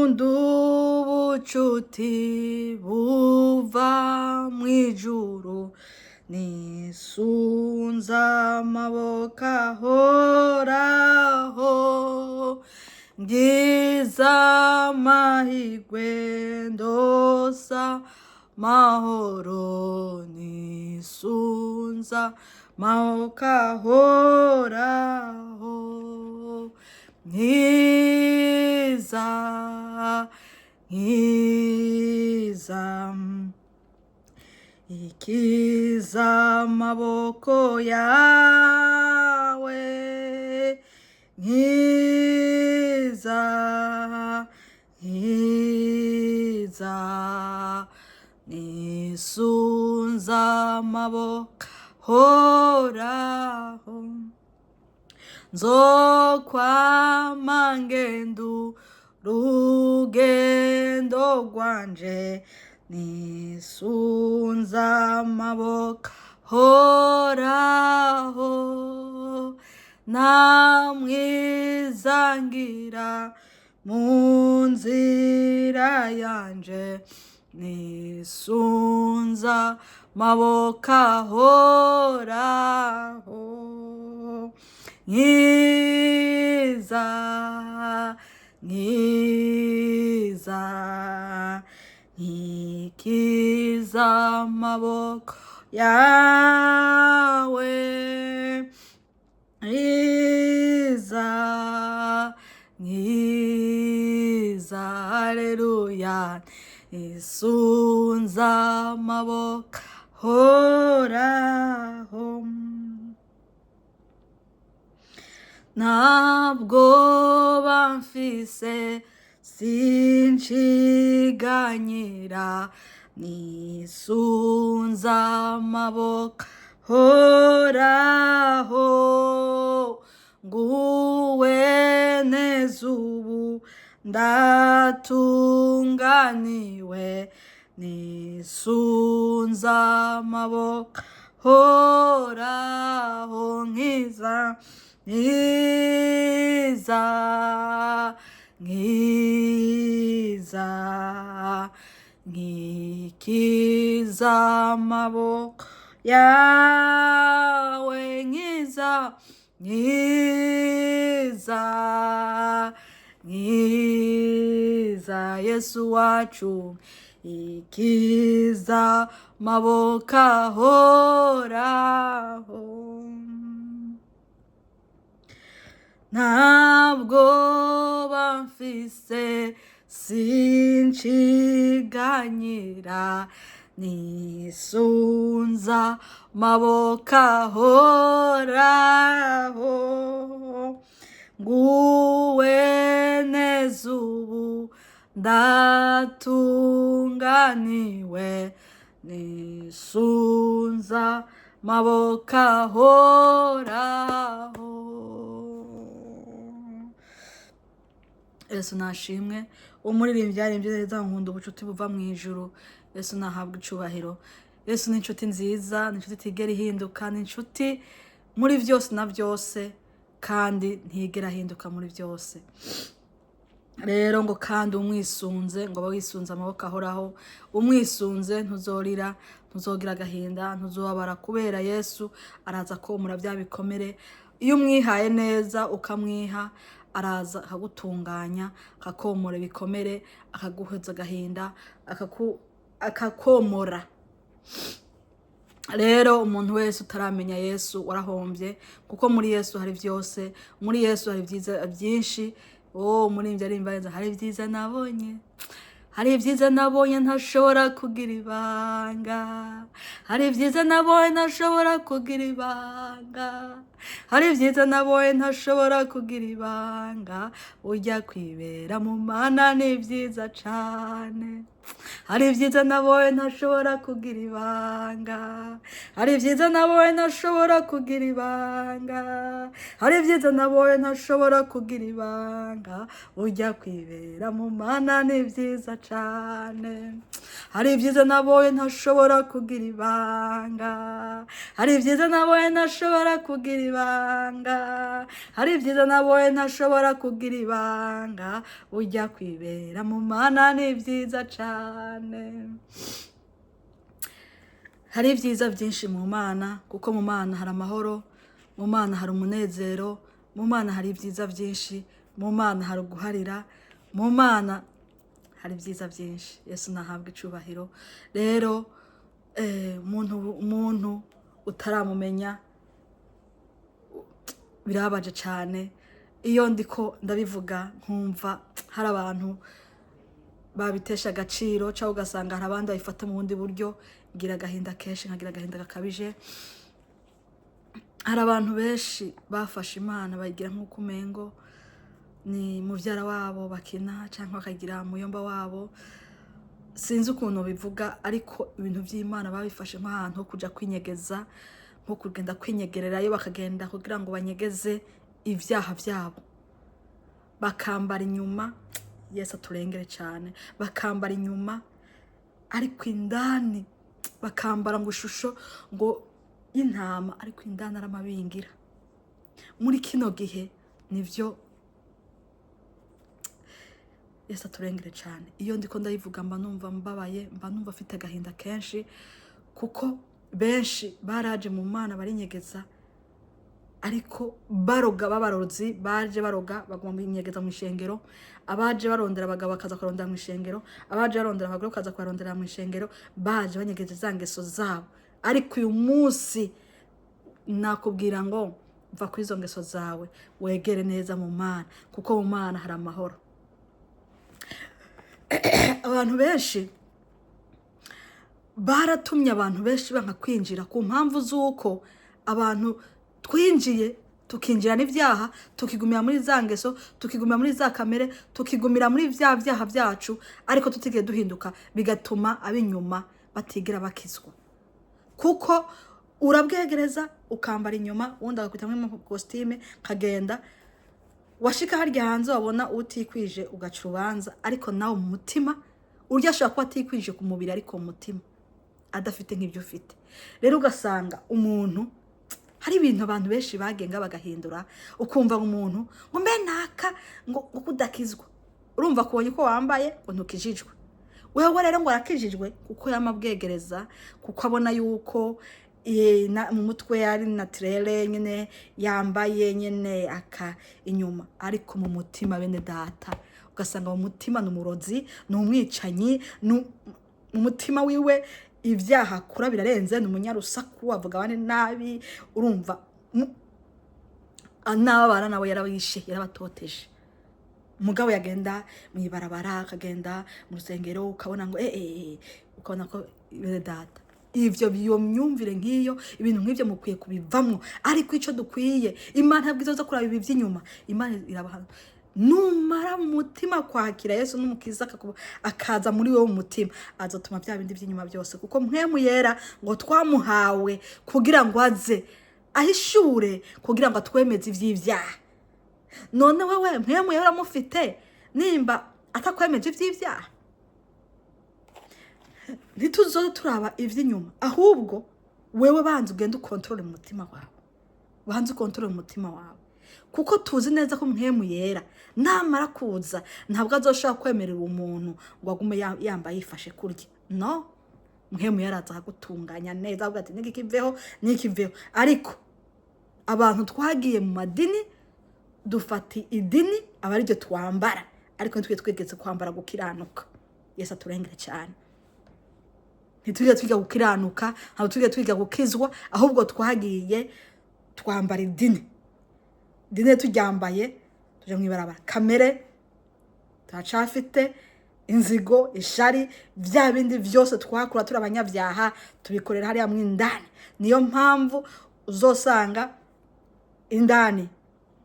Nkunda ubucuti buva mw'ijuru, nisunze amaboko ahoraho, ngize amahirwe ndosa mahoro, nisunza amaboko ahoraho, nkiza, nkiza, ikiza amaboko yawe, nkiza, nkiza, nisunza amaboko ahoraho, nzokwama ngenda urugendo rwanje, nisunza amaboko ahoraho, namwizangira mu nzira yanje, nisunza amaboko ahoraho, nkiza, nkiza, nkikiza amaboko yawe, nkiza, nkiza, haleluya, isunza amaboko ahoraho. Ntabwo bamfise sinshiganyira, nisunza amaboko ahoraho, nguwe neza ubu ndatunganiwe, nisunza amaboko ahoraho, nkiza, nkiza, nkiza, nkikiza amaboko yawe, nkiza, nkiza, nkiza, Yesu wacu, ikiza amaboko ahoraho. Ntabwo bamfise sinshiganyira, nisunza amaboko ahoraho, nguwe neza ubu ndatunganiwe, nisunza amaboko ahoraho. Yesu nashimwe. Umuririmbyi yaririmbye neza, nkunda ubucuti buva mu ijuru. Yesu nahabwa icubahiro. Yesu ni inshuti nziza, ni inshuti itigera ihinduka, ni inshuti muri byose na byose, kandi ntigera ahinduka muri byose. Rero ngo kandi umwisunze, ngo aba wisunze amaboko ahoraho, umwisunze ntuzorira, ntuzogira agahinda, ntuzobabara, kubera Yesu araza komora bya bikomere. Iyo umwihaye neza ukamwiha, araza akagutunganya, akakomora ibikomere, akaguhoza agahinda, akakomora. Rero umuntu wese utaramenya Yesu warahombye, kuko muri Yesu hari byose, muri Yesu hari ibyiza byinshi. Oh, umuririmbyi aririmba neza, hari ibyiza nabonye, hari ibyiza nabonye ntashobora kugira ibanga, hari ibyiza nabonye ntashobora kugira ibanga, hari ibyiza nabonye ntashobora kugira ibanga, ujya kwibera mu Mana ni byiza cane, hari ibyiza nabonye ntashobora kugira ibanga, hari ibyiza nabonye ntashobora kugira ibanga, hari ibyiza nabonye ntashobora kugira ibanga, ujya kwibera mu Mana ni byiza cane, hari ibyiza nabonye ntashobora kugira ibanga, hari ibyiza nabonye ntashobora kugira ibanga, hari ibyiza nabonye ntashobora kugira ibanga. Ujya kwibera mu Mana ni byiza cane. Hari ibyiza byinshi mu Mana, kuko mu Mana hari amahoro, mu Mana hari umunezero, mu Mana hari ibyiza byinshi, mu Mana hari uguharira, mu Mana hari ibyiza byinshi. Yesu nahabwa icubahiro. Rero umuntu utaramumenya, birababaje cyane. Iyo ndiko ndabivuga nkumva hari abantu babitesha agaciro, cyangwa ugasanga hari abandi babifata mu bundi buryo, ngira agahinda kenshi, nkagira agahinda gakabije. Hari abantu benshi bafashe Imana bayigira nk'uko umengo ni mubyara wabo bakina, cyangwa bakagira muyomba wabo, sinzi ukuntu bivuga, ariko ibintu by'Imana babifashe nk'ahantu ho kujya kwinyegeza, nko kugenda kwinyegererayo, bakagenda kugira ngo banyegeze ibyaha byabo, bakambara inyuma. Yesu aturengere cyane. Bakambara inyuma, ariko indani bakambara ngo ishusho ngo y'intama, ariko indani ari amabingira. Muri kino gihe nibyo. Yesu aturengere cyane. Iyo ndiko ndayivuga mba numva mbabaye, mba numva afite agahinda kenshi, kuko benshi baraje mu Mana barinyegeza, ariko baroga, babarozi baje baroga baguma binyegeza mu ishengero, abaje barondera abagabo bakaza kurondera mu ishengero, abaje barondera abagore bakaza kubarondera mu ishengero, baje banyegeje za ngeso zabo. Ariko uyu munsi nakubwira ngo va kuri izo ngeso zawe, wegere neza mu Mana, kuko mu Mana hari amahoro. Abantu benshi baratumye abantu benshi banka kwinjira ku mpamvu z'uko abantu twinjiye tukinjira n'ibyaha, tukigumira muri za ngeso, tukigumira muri za kamere, tukigumira muri bya byaha byacu, ariko tutigeze duhinduka, bigatuma ab'inyuma batigera bakizwa, kuko urabwegereza ukambara inyuma, ubundi agakwita muri kositime kagenda, washika harya hanze wabona utikwije ugaca urubanza. Ariko nawe mu mutima, urya ashobora kuba atikwije ku mubiri, ariko mu mutima adafite nk'ibyo ufite. Rero ugasanga umuntu, hari ibintu abantu benshi bagenga bagahindura, ukumva ngo umuntu ngo mbe naka ngo kudakizwa, urumva kubonye uko wambaye ngo ntukijijwe wewe. Rero ngo arakijijwe kuko yamabwegereza, kuko abona yuko mu mutwe ari naturelle nyine, yambaye nyine aka inyuma, ariko mu mutima, bene data, ugasanga mu mutima ni umurozi, ni umwicanyi, mu mutima wiwe ibyaha akora birarenze, ni umunyarusaku, avuga abandi nabi. Urumva n'abana nawe yarabishe, yarabatoteje. Umugabo yagenda mu ibarabara, akagenda mu rusengero, ukabona ngo ukabona ko, bene data, ivyo, iyo myumvire nk'iyo, ibintu nk'ivyo mukwiye kubivamwo. Ariko ico dukwiye, Imana ntabwo izoza kuraba ibi by'inyuma. Imana irabaha numara mu mutima kwakira Yesu n'Umukiza, akaza muri wowe mu mutima, azotuma bya bindi by'inyuma byose, kuko Mpwemu Yera ngo twamuhawe kugira ngo aze ahishure, kugira ngo atwemeze ivy'ivyaha. None wewe Mpwemu Yera uramufite? Nimba atakwemeje ivy'ivyaha, ntituzoze turaba ivy'inyuma. Ahubwo wewe banza ugende ukontorore mu mutima wawe, banza ukontorore mu mutima wawe, kuko tuzi neza ko Mpwemu Yera namara kuza ntabwo azoshobora kwemerera umuntu ngo agume yambaye yifashe kurya. No Mpwemu Yera aza akagutunganya neza, avuga ati niki kiveho, niki kiveho. Ariko abantu twagiye mu madini, dufata idini aba ariryo twambara, ariko ntitwe twigeze kwambara gukiranuka. Yesu aturengere cyane. Ntitujye twiga gukiranuka, ntabwo tujye twiga gukizwa, ahubwo twagiye twambara idini. Idini turyambaye tujya mu ibarabara, kamere turacafite, inzigo, ishari, bya bindi byose twakura turi abanyabyaha tubikorera hariya mu indani. Niyo mpamvu uzosanga indani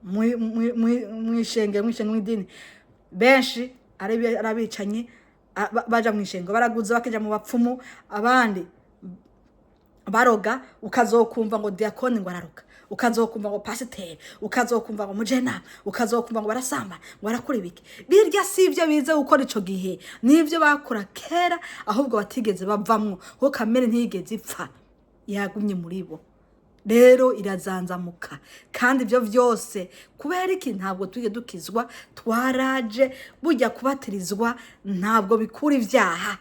mu ishengero, mw'idini, benshi ari abicanyi, baja mu ishengero baraguza, bakija mu bapfumu, abandi baroga. Ukazokumva ngo diakoni ngo araroga, ukazokumva ngo pasiteri, ukazokumva ngo mujenama, ukazokumva ngo barasamba, ngo barakora ibiki. Birya si ibyo bize gukora ico gihe, nibyo bakora kera, ahubwo batigeze bavamwo, kuko kamere ntiyigeze ipfa, yagumye muri bo. Rero irazanzamuka, kandi ibyo byose kubera iki? Ntabwo tujye dukizwa, twaraje. Bujya kubatirizwa ntabwo bikura ibyaha,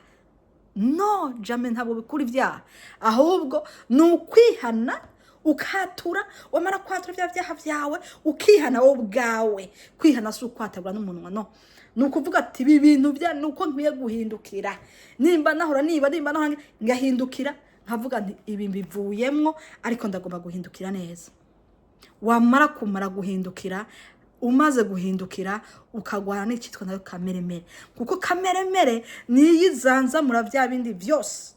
no jamais, ntabwo bikura ibyaha. Ahubwo ni ukwihana, ukatura. Wamara kwatura bya byaha byawe, ukihana wowe ubwawe. Kwihana si ukwatabwa n'umunwa, no ni ukuvuga ati: "Ibi bintu bya ni uko nkwiye guhindukira. Nimba nahora niba nahora ngahindukira, nkavuga nti ibi mbivuyemwo, ariko ndagomba guhindukira neza." Wamara kumara guhindukira, umaze guhindukira, ukagwana n'icyitwa nayo kameremere, kuko kameremere niyo izanzamura bya bindi byose.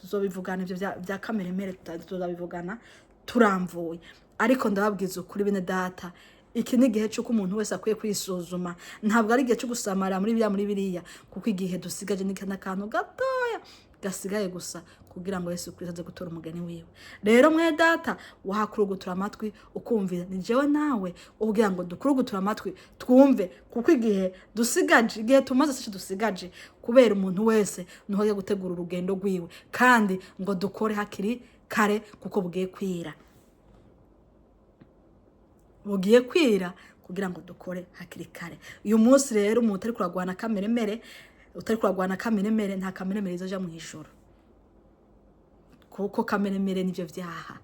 Tuzobivugana ibyo bya kameremere, tuzabivugana turamvuye. Ariko ndababwiza ukuri, bene data, iki ni igihe cy'uko umuntu wese akwiye kwisuzuma. Ntabwo ari igihe cyo gusamara muri biriya, muri biriya, kuko igihe dusigaje ni n'akantu gatoya gasigaye gusa kugira ngo Yesu Kristo aze gutora umugeni wiwe. Rero mwe data, wahakurugutura amatwi ukumvira. Ni jewe nawe ubwira ngo dukurugutura amatwi twumve, kuko igihe dusigaje, igihe tumaze sico dusigaje, kubera umuntu wese niho agiye gutegura urugendo rwiwe, kandi ngo dukore hakiri kare, kuko bugiye kwira, bugiye kwira, kugira ngo dukore hakiri kare. Uyu munsi rero, umuntu utari kuragwana kameremere, utari kuragwana kameremere, nta kameremere izoja mu ijoro, kuko kameremere nivyo vyaha.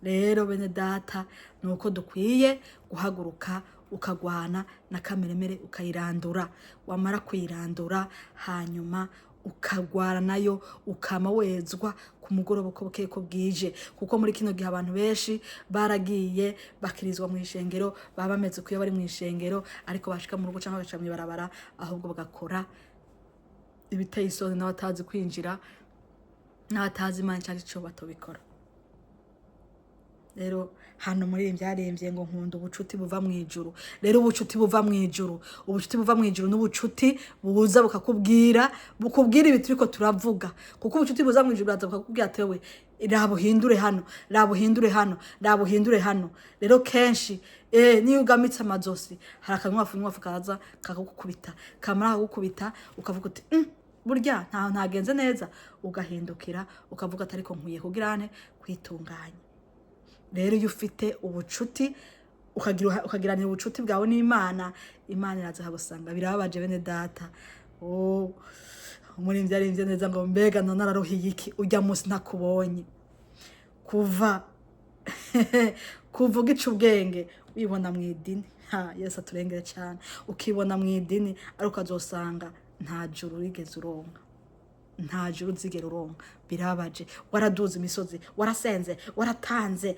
Rero bene data, ni uko dukwiye guhaguruka, ukagwana na kameremere, ukayirandura. Wamara kuyirandura, hanyuma ukagwara nayo, ukama wezwa ku mugoroba uko bukeye ko bwije. Kuko muri kino gihe abantu benshi baragiye bakirizwa mu ishengero, baba bameze uko iyo bari mu ishengero, ariko bashika mu rugo cyangwa bagaca mu ibarabara, ahubwo bagakora ibiteye isoni, n'abatazi kwinjira n'abatazi Imana icyo ari cyo batobikora. Rero hano muri ibi byarembye ngo: "Nkunda ubucuti buva mu ijuru." Rero ubucuti buva mu ijuru, ubucuti buva mu ijuru n'ubucuti buza bukakubwira, bukubwira ibi turiko turavuga, kuko ubucuti buza mu ijuru buraza bukakubwira ati: "Wewe raba uhindure hano, raba uhindure hano, raba uhindure hano." Rero kenshi niyo ugamitse amazosi, hari akanywafu nywafu kaza kakagukubita. Kamara kagukubita, ukavuga uti: burya ntaho ntagenze neza," ugahindukira, ukavuga ati: "Ariko nkwiye kugira nte kwitunganya." Rero iyo ufite ubucuti, ukagiranira ubucuti bwawe n'Imana, Imana iraza ikagusanga. Birababaje, bene data. Oh, umuririmbyi aririmbye neza ngo: "Mbega none araruhiye iki ujya munsi ntakubonye?" Kuva ugica ubwenge, wibona mu idini, ha Yesu aturengere cyane, ukibona mu idini, ariko ukazosanga nta juru wigeze uronka, nta juru uzigera uronka. Birababaje. Waraduze imisozi, warasenze, waratanze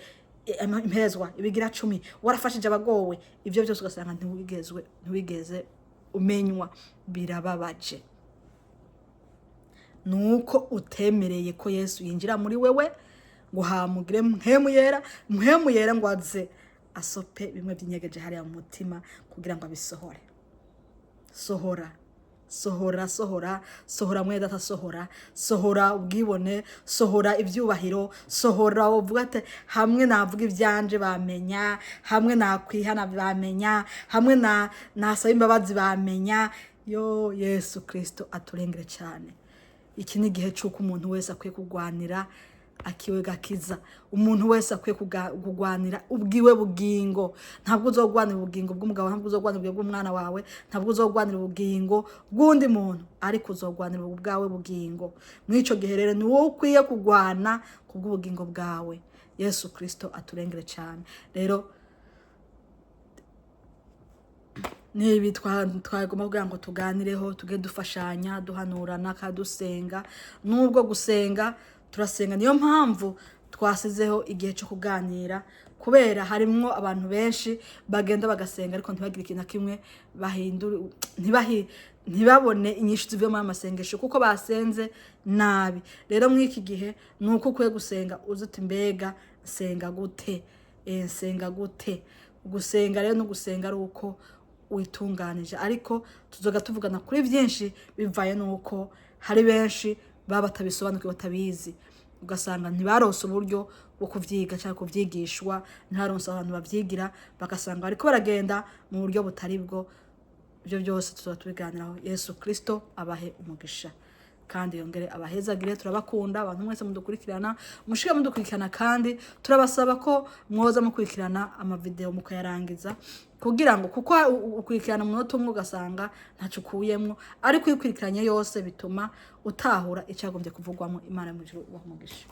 impezwa, ibigira cumi, warafashije abagowe, ibyo byose ugasanga ntiwigeze umenywa. Birababaje. Nuko utemereye ko Yesu yinjira muri wewe ngo hamugire mpemu yera, mpemu yera ngo aze asope bimwe byinyegeje hariya mu mutima kugira ngo abisohore. Sohora, sohora, sohora, sohora, mwene data, sohora, sohora ubwibone, sohora ibyubahiro, sohora uvuga ati: "Hamwe navuga ibyanje bamenya, hamwe nakwihana bamenya, hamwe na nasaba imbabazi bamenya." Yo Yesu Kristo aturengere cyane. Iki ni igihe cy'uko umuntu wese akwiye kurwanira akiwe gakiza. Umuntu wese akwiye kurwanira ubwiwe bugingo. Ntabwo uzogwanira ubugingo bw'umugabo, ntabwo uzogwanira ubugingo bw'umwana wawe, ntabwo uzogwanira ubugingo bw'undi muntu, ariko uzogwanira ubwawe bugingo. Muri icyo gihe rero ni wowe ukwiye kurwana kubw'ubugingo bwawe. Yesu Kristo aturengere cyane. Rero nibi twagomba kugira ngo tuganireho, tuge dufashanya, duhanurana kandi dusenga. Nubwo gusenga turasenga, niyo mpamvu twasizeho igihe cyo kuganira, kubera harimwo abantu benshi bagenda bagasenga ariko ntibagire ikintu na kimwe bahindura, ntibabone inyishu zivuye muri ayo masengesho, kuko basenze nabi. Rero muri iki gihe ni uko ukwiye gusenga uzi uti: "Mbega nsenga gute? Nsenga gute?" Gusenga rero no gusenga ari uko witunganije. Ariko tuzoga tuvugana kuri byinshi, bivaye n'uko hari benshi baba batabisobanukiwe, batabizi, ugasanga ntibaronse uburyo bwo kuvyiga cyangwa kuvyigishwa, ntibaronse abantu bavyigira, bagasanga bariko baragenda mu buryo butari bwo. Ibyo byose tuzoba tubiganiraho. Yesu Kristo abahe umugisha. Kandi yongere abahezagire. Turabakunda abantu mwese mudukurikirana, mushike mudukurikirana, kandi turabasaba ko mwoza mukurikirana amavideo mukayarangiza, kugira ngo, kuko ukurikirana umunota umwe ugasanga ntaco ukuyemwo, ariko iyo ukurikiranye yose bituma utahura icagombye kuvugwamo. Imana mu ijuru ibahe umugisha.